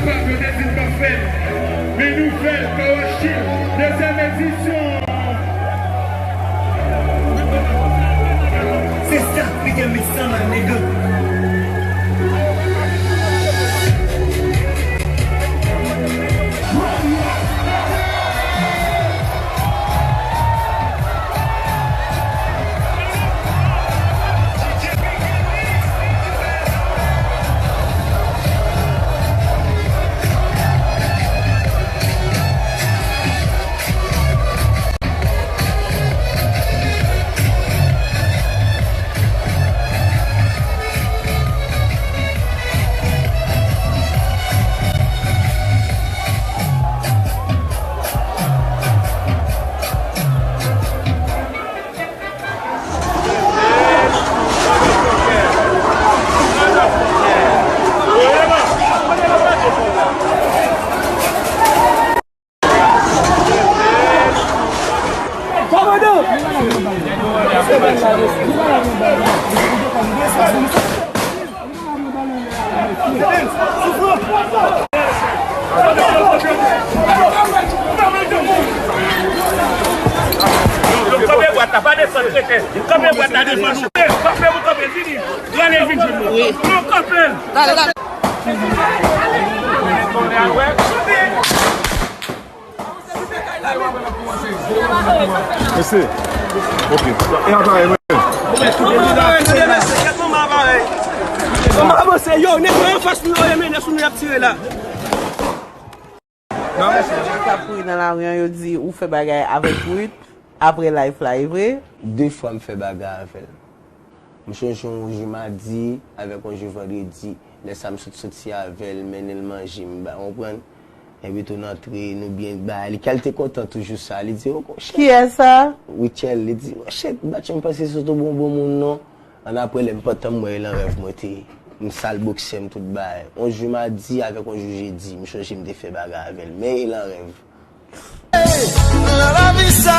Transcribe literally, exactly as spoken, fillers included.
Yo te di n p ap fè l, men nou fè l. Power Chill, dezyèm edisyon. Se sa ki gen mix lan, my nigga. Kanpe bwat la, pa desann, rete. Kanpe bwat la devan nou. Kanpe pou kanpe, vini. Rale vin jwenn nou. Non, kanpe. Dale, dale. Mesye. Ok. E aparèy mwen. Kòman avanse? Yo, nèg yo anfas nou yo, yo mennen sou nou, y ap tire la. Sa k ap kouri nan lari an, yo di ou fè bagay avèk Ruth apre live la, e vre? De fwa m fè bagay avè l. M chonje yon jou madi avèk yon jou vandredi. Lè sa m sot soti avè l, mennen l manje, m ba, konprann? Epi tou n antre, nou byen bay. Li kal te kontan toujou sa. Li di, "Oh, monchè." Kiyès sa? Rutshelle. Li di, "Monchè, m pa t janm panse se w te bon, bon moun, non." Annapre, lè m pantan m wè l nan rèv, mwen te, m sal bòksè m, tout bagay. Yon jou madi avèk yon jou jedi, m chonje m te fè bagay avè l. Men e nan rèv. Nan lavi sa,